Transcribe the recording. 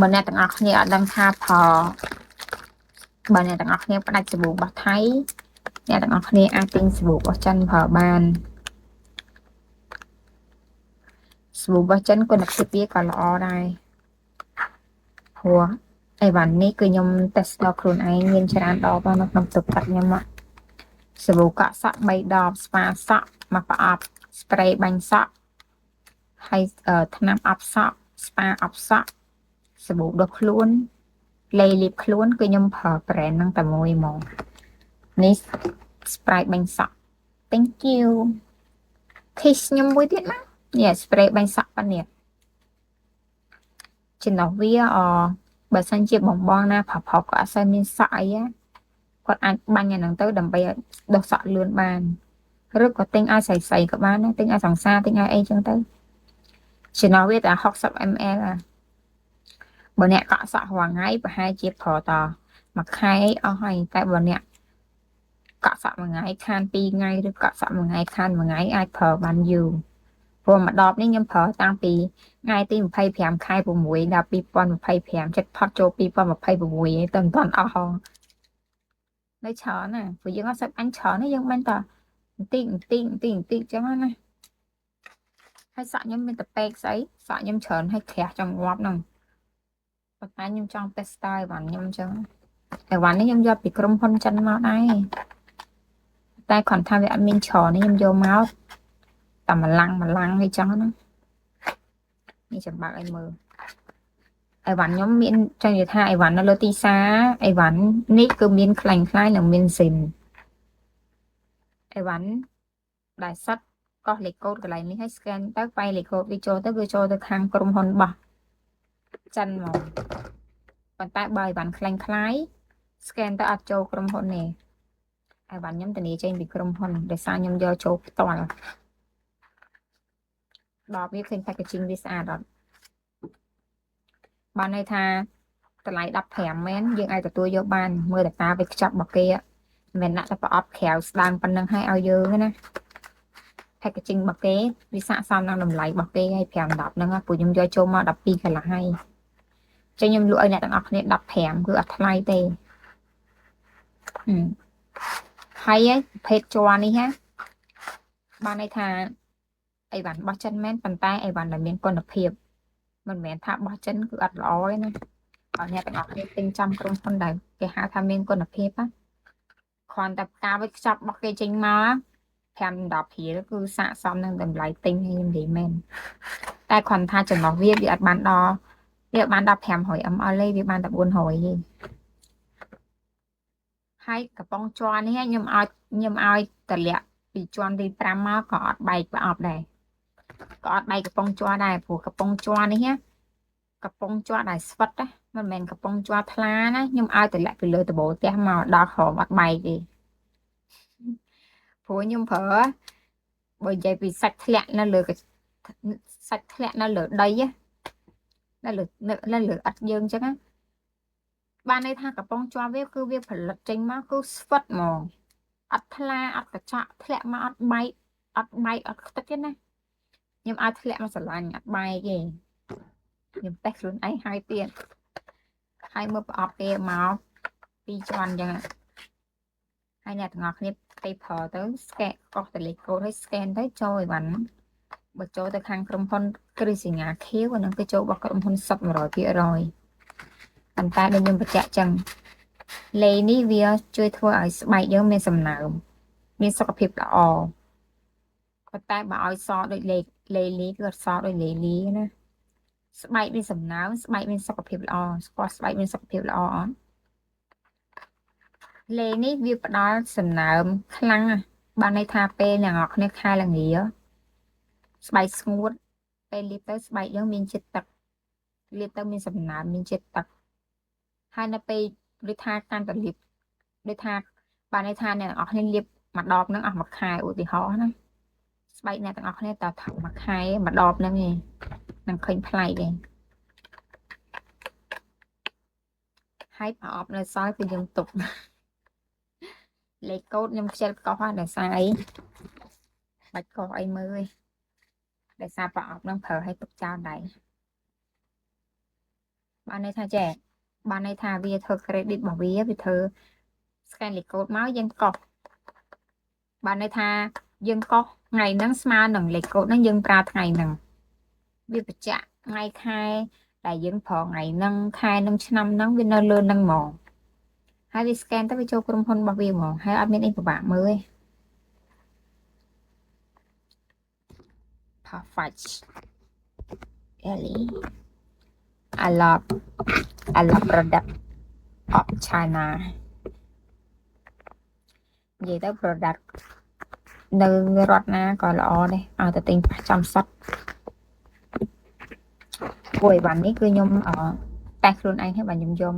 បើអ្នកទាំងអស់គ្នាអត់ដឹងថាផលបើអ្នកទាំងអស់គ្នាផ្ដាច់សាប៊ូរបស់ថៃអ្នកទាំងអស់គ្នាអាចទិញសាប៊ូរបស់ចិនប្រើបានសាប៊ូរបស់ចិនគុណភាពវាក៏ល្អដែរព្រោះអីវ៉ាន់នេះគឺខ្ញុំតេស្តដល់ខ្លួនឯងមានច្រើនដបនៅក្នុងទឹកកាត់ខ្ញុំសាប៊ូកក់សក់3ដបស្ប៉ាសក់មួយប្រអប់ spray បាញ់សក់ហើយថ្នាំអប់សក់ស្ប៉ាអប់សក់សាប៊ូដុសខ្លួនលេលាបខ្លួនគឺខ្ញុំប្រើ brand ហ្នឹងតែមួយហ្មងនេះ spray បាញ់សក់ Thank you kiss ខ្ញុំមួយទៀតមកនេះ spray បាញ់សក់ប៉ុណ្នេះចំណុះវាអបើសិនជាបងបងណាប្រុសៗក៏អត់សូវមានសក់អីគាត់អាចបាញ់អាហ្នឹងទៅដើម្បីឲ្យដុះសក់លឿនបានឬក៏ទិញឲ្យស្រីៗក៏បានដែរទិញឲ្យសង្សារទិញឲ្យអីចឹងទៅចំណុះវាតែ60 ml អាបើអ្នកកក់សក់រាល់ថ្ងៃប្រហែលជាប្រើតមួយខែអស់ហើយតែបើអ្នកកក់សក់មួយថ្ងៃខាន2ថ្ងៃឬកក់សក់មួយថ្ងៃខានមួយថ្ងៃអាចប្រើបានយូរព្រោះមួយដបនេះខ្ញុំប្រើតាំងពីថ្ងៃទី25ខែ6ដល់2025ចិត្តផុតចូល2026តែមិនទាន់អស់ហងនៅច្រើនណាព្រោះយើងអត់សូវបាញ់ច្រើនទេយើងបាញ់តបន្តិចបន្តិចបន្តិចបន្តិចចឹងណាហើយសក់ខ្ញុំមានតែពេកស្អីសក់ខ្ញុំច្រើនហើយក្រាស់ចង់ងាប់ហ្នឹងប៉ុន្តែខ្ញុំចង់ test style អីវ៉ាន់ខ្ញុំចឹងអីវ៉ាន់នេះខ្ញុំយកពីក្រុមហ៊ុនចិនមកដែរតែគ្រាន់ថាវាអត់មានច្រើននេះខ្ញុំយកមកតែម្លាំងម្លាំងអីចឹងណានេះចាំបើកឲ្យមើលអីវ៉ាន់ខ្ញុំមានចង់និយាយថាអីវ៉ាន់នៅលើទីផ្សារអីវ៉ាន់នេះគឺមានខ្លាញ់ខ្លាយនិងមានស៊ីនអីវ៉ាន់ដែលសិតកោះលេខកូដកន្លែងនេះឲ្យ scan ទៅវាយលេខកូដវាចូលទៅគឺចូលទៅខាងក្រុមហ៊ុនរបស់ចិនហ្មងប៉ុន្តែបើអីវ៉ាន់ខ្លាញ់ខ្លាយ scan ទៅអត់ចូលក្រុមហ៊ុនទេអីវ៉ាន់ខ្ញុំធានាចេញពីក្រុមហ៊ុនដោយសារខ្ញុំយកចូលផ្ទាល់ដល់វាឃើញ packaging វាស្អាតអត់បានន័យថាតម្លៃ15មែនយើងអាចទទួលយកបានមើលតែតាវាខ្ចប់របស់គេមិនមែនដាក់តែប្រអប់ក្រៅស្ដើងប៉ុណ្ណឹងឲ្យឲ្យយើងណា packaging របស់គេវាស័ក្តិសមនឹងតម្លៃរបស់គេហើយ5 10ហ្នឹងព្រោះខ្ញុំយកចូលមក12កន្លះហើយចឹងខ្ញុំលក់ឲ្យអ្នកទាំងអស់គ្នា15គឺអត់ថ្លៃទេហើយប្រភេទជ័រនេះណាបានន័យថាអីវ៉ាន់របស់ចិនមែនប៉ុន្តែអីវ៉ាន់ដែលមានគុណភាពមិនមែនថារបស់ចិនគឺអត់ល្អទេណាបើអ្នកទាំងអស់គ្នាទិញចំក្រុមហ៊ុនដែលគេហៅថាមានគុណភាពណាគ្រាន់តែការវេចខ្ចប់របស់គេចេញមក5 10រៀលគឺស័ក្តិសមនឹងតម្លៃទិញខ្ញុំនិយាយមែនតែគ្រាន់ថាចំណុះវាវាអត់បានដល់វាបានដល់500 ml ទេវាបានតែ400ទេហើយកំប៉ុងជ័រនេះខ្ញុំឲ្យតម្លាក់ពីជាន់ទី5មកក៏អត់បែកប្រអប់ដែរក៏អត់បែកកំប៉ុងជ័រដែរព្រោះកំប៉ុងជ័រនេះកំប៉ុងជ័រដែលស្វិតណាមិនមែនកំប៉ុងជ័រថ្លាណាខ្ញុំឲ្យតម្លាក់ពីលើដំបូលផ្ទះមកដល់ក្រោមអត់បែកទេព្រោះខ្ញុំប្រើបើនិយាយពីសាច់ធ្លាក់នៅលើសាច់ធ្លាក់នៅលើដីនៅលើនៅលើអត់យើងអញ្ចឹងណាបានន័យថាកំប៉ុងជ័រវាគឺវាផលិតចេញមកគឺស្វិតហ្មងអត់ថ្លាអត់កញ្ចក់ធ្លាក់មកអត់បែកអត់បែកអត់ខ្ទេចទេណាខ្ញុំឲ្យធ្លាក់មកស្រឡាញ់អត់បែកទេខ្ញុំតេស្តខ្លួនឯងហើយទៀតហើយមើលប្រអប់គេមកពីរជាន់អញ្ចឹងហើយអ្នកទាំងអស់គ្នាទៅប្រើទៅ scan កោះតលេខកូដហើយ scan ទៅចូលអីវ៉ាន់បើចូលទៅខាងក្រុមហ៊ុនគ្រឹះសញ្ញាខៀវអានឹងទៅចូលរបស់ក្រុមហ៊ុនសុទ្ធ100%ប៉ុន្តែដូចខ្ញុំបញ្ជាក់ចឹងលេនេះវាជួយធ្វើឲ្យស្បែកយើងមានសំណើមមានសុខភាពល្អប៉ុន្តែបើឲ្យសដូចលេលេលីគឺអត់សដូចលេលីណាស្បែកមានសំណើមស្បែកមានសុខភាពល្អស្គាល់ស្បែកមានសុខភាពល្អអត់លេនេះវាផ្ដល់សំណើមខ្លាំងបានន័យថាពេលអ្នកនរគ្នាខែល្ងាស្បែកស្ងួតពេលលាបទៅស្បែកយើងមានជាតិទឹកលាបទៅមានសំណើមមានជាតិទឹកហើយនៅពេលដូចថាកាន់តែលាបដូចថាបានន័យថាអ្នកទាំងអស់គ្នាលាបមួយដបហ្នឹងអស់មួយខែឧទាហរណ៍ណាស្បែកអ្នកទាំងអស់គ្នាតើថប់មួយខែមួយដបហ្នឹងឯងនឹងឃើញប្លែកឯងហើយប្រអប់នៅសល់គឺយើងទុកលេខកូដខ្ញុំខ្ជិលកោះដោយសារអីបាច់កោះអីមើលឯងដោយសារប្រអប់ហ្នឹងប្រើឲ្យទុកចោលដែរ បានន័យថាចេះបានន័យថាវាធ្វើ credit របស់វាវាធ្វើ scan លេខកូដមកយើងកោសបានន័យថាយើងកោសថ្ងៃហ្នឹងស្មើនឹងលេខកូដហ្នឹងយើងប្រើថ្ងៃហ្នឹងវាបញ្ជាក់ថ្ងៃខែដែលយើងប្រើថ្ងៃហ្នឹងខែហ្នឹងឆ្នាំហ្នឹងវានៅលើហ្នឹងហ្មងហើយវា scan ទៅវាចូលក្រុមហ៊ុនរបស់វាហ្មងហើយអត់មានអីពិបាកមើលទេ Perfect. Really, I love product of China. និយាយទៅ product នៅរដ្ឋណាក៏ល្អដែរឲ្យតែទិញចំសុតព្រោះអីវ៉ាន់នេះគឺខ្ញុំអតេស្តខ្លួនឯងហើយបាទខ្ញុំយក